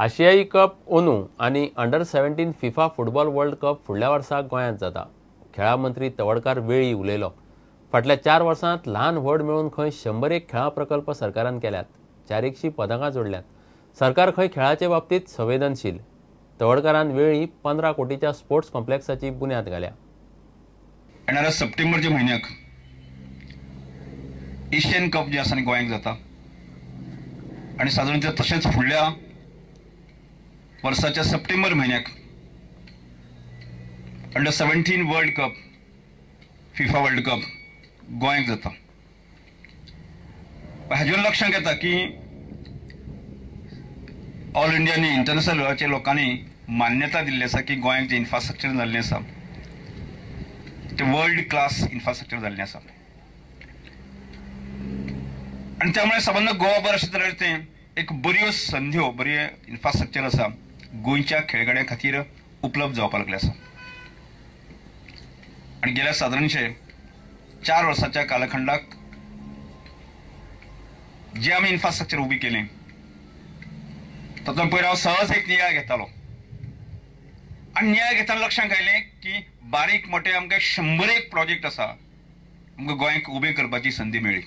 आशियाई कप ओनू आनी under 17 FIFA football world cup फुडल्या वर्सा गोंयांत जाता. खेळां मंत्री तवडकार वेळी उलयलो. फाटल्या 4 वर्सांत ल्हान व्हड मेळून खंय 101 खेळां प्रकल्प सरकारान केल्यात, 400 पदकां जोडल्यात. सरकार खंय खेळाचे बाबतींत संवेदनशील. तवडकारान वेळी 15 कोटीच्या स्पोर्ट्स कॉम्प्लेक्साची बुन्याद घाल्या. येणाऱ्या सप्टेंबरच्या म्हयन्याक एशियन कप जे आसा गोंयांत जाता आनी सादारण तशेंच फुडल्या वर्साच्या सप्टेंबर म्हयन्याक under 17 world cup FIFA world cup गोंयांत जाता. हाजेर लक्षांत येता की ऑल इंडिया आनी इंटरनॅशनल लेवलाचेर लोकांनी मान्यता दिल्ली आसा की गोंयांत जें इन्फ्रास्ट्रक्चर जाल्लें आसा तें वर्ल्ड क्लास इन्फ्रास्ट्रक्चर जाल्लें आसा आनी त्यामुळे संबंद गोवाभर अशें तरेचें एक बऱ्यो संद्यो बरें इन्फ्रास्ट्रक्चर आसा गोंयच्या खेळगड्यां खातीर उपलब्ध जावपाक लागलें आसा. आनी गेल्या सादारणशे 4 वर्साच्या कालखंडाक जे आमी इन्फ्रास्ट्रक्चर उबी केलें तातूंत पयर हांव सहज एक नियाळ घेतालो आनी नियाळ घेतना लक्षांत आयलें की बारीक मोटे आमकां 101 प्रोजेक्ट आसा आमकां गोंयांक उबें करपाची संदी मेळ्ळी.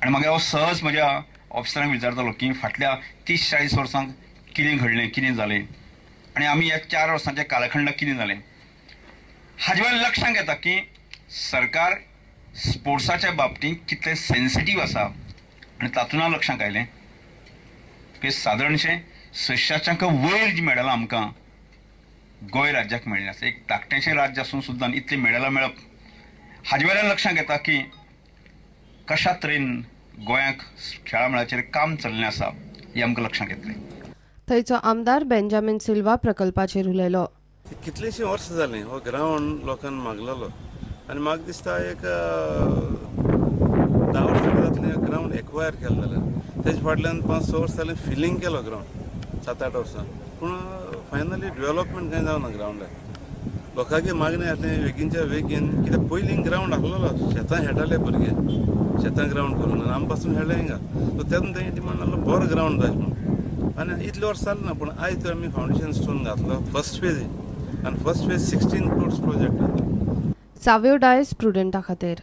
आनी मागीर हांव सहज म्हज्या ऑफिसरांक विचारतालो की फाटल्या 30-40 वर्सांक कितें घडलें, कितें जालें आनी आमी ह्या 4 वर्सांच्या कालखंडाक कितें जालें. हाजे वयल्यान लक्षांत येता की सरकार स्पोर्ट्साच्या बाबतींत कितलें सेन्सिटीव आसा आनी तातूंत लक्षांत आयलें की सादारणशें 600 वयर जी मेडलां आमकां गोंय राज्याक मेळ्ळें आसा. एक धाकटेंशें राज्य आसून सुद्दां इतलीं मेडलां मेळप हाजे वयल्यान लक्षांत येता की कशा तरेन गोंयाक खेळा मळाचेर काम चल्लें आसा हें आमकां लक्षांत येतलें. थंयचो आमदार बेंजामीन सिल्वा प्रकल्पाचेर उलयलो. कितलींशीं वर्सां जालीं हो ग्रावंड लोकांनी मागलेलो आनी म्हाका दिसता एक 10 वर्सां जातलीं ग्रावंड एक्वायर केलें जाल्यार तेजे फाटल्यान 5-6 वर्सां जालीं फिलींग केलो ग्रावंड 7-8 वर्सां, पूण फायनली डेवलपमेंट कांय जावना ग्रावंडार. लोकांची मागणी आसली बेगीनच्या बेगीन, कित्याक पयलीं ग्रावंड आसलेलो शेतां खेळटाले भुरगे, शेतां ग्रावंड करून आनी आम पासून खेळ्ळे हिंगा, सो तेन्ना तेंगे डिमांड आसलो बरो ग्रावंड जाय म्हणून. आनी इतले वर्सां जालें ना, पूण आयज तर आमी फावंडेशन स्टोन घातलो फर्स्ट फेज आनी फर्स्ट फेज 16 crores project आसलो. साव्यो डायस प्रुडंटा खातीर.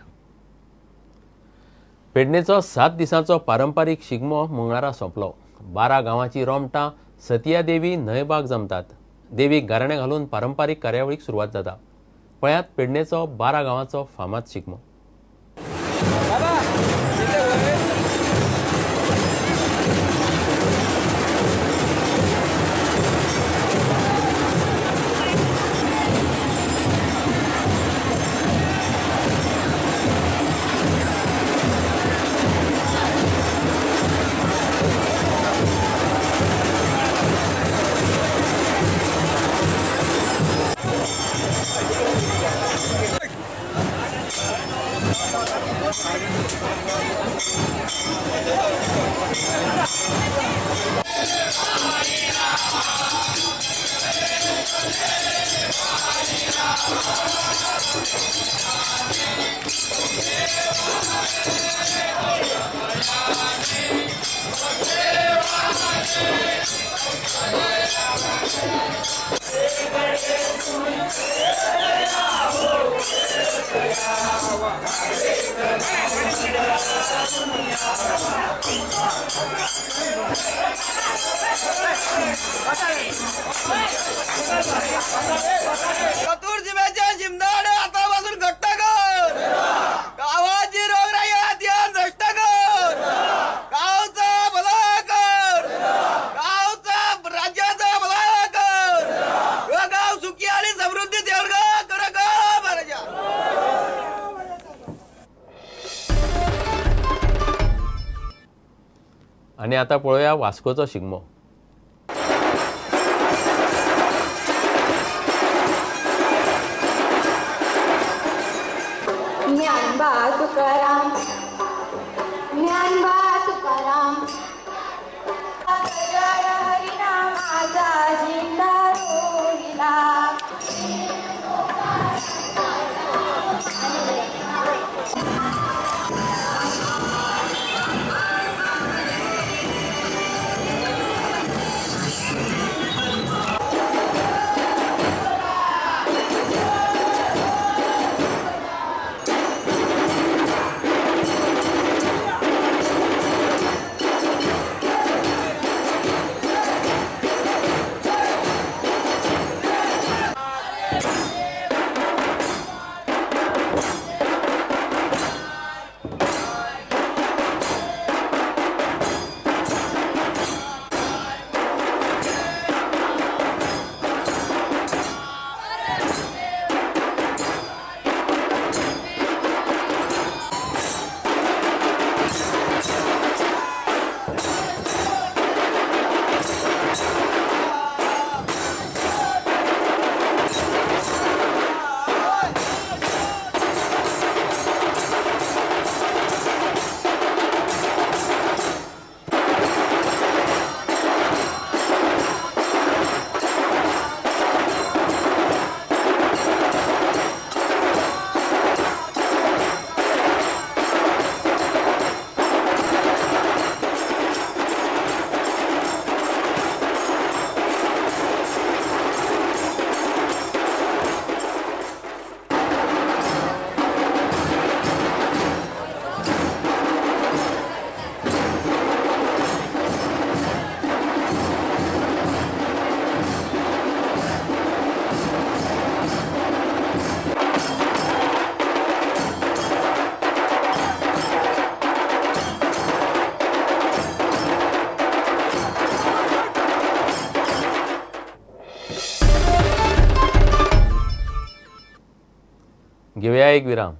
पेडणेचो 7 दिसांचो पारंपारीक शिगमो मंगळारा सोंपलो. 12 गांवांची रोमटां सतिया देवी न्हंयबाग जमतात. देवीक गाराणें घालून पारंपारीक कार्यावळीक सुरवात जाता. पळयात पेडणेचो 12 गांवांचो फामाद शिगमो. आनी आतां पळोवया वास्कोचो शिगमो. ज्ञानबा तुकाराम, ज्ञानबा तुकाराम, हरिनामाचा झेंडा रोविला. घेवया एक विराम.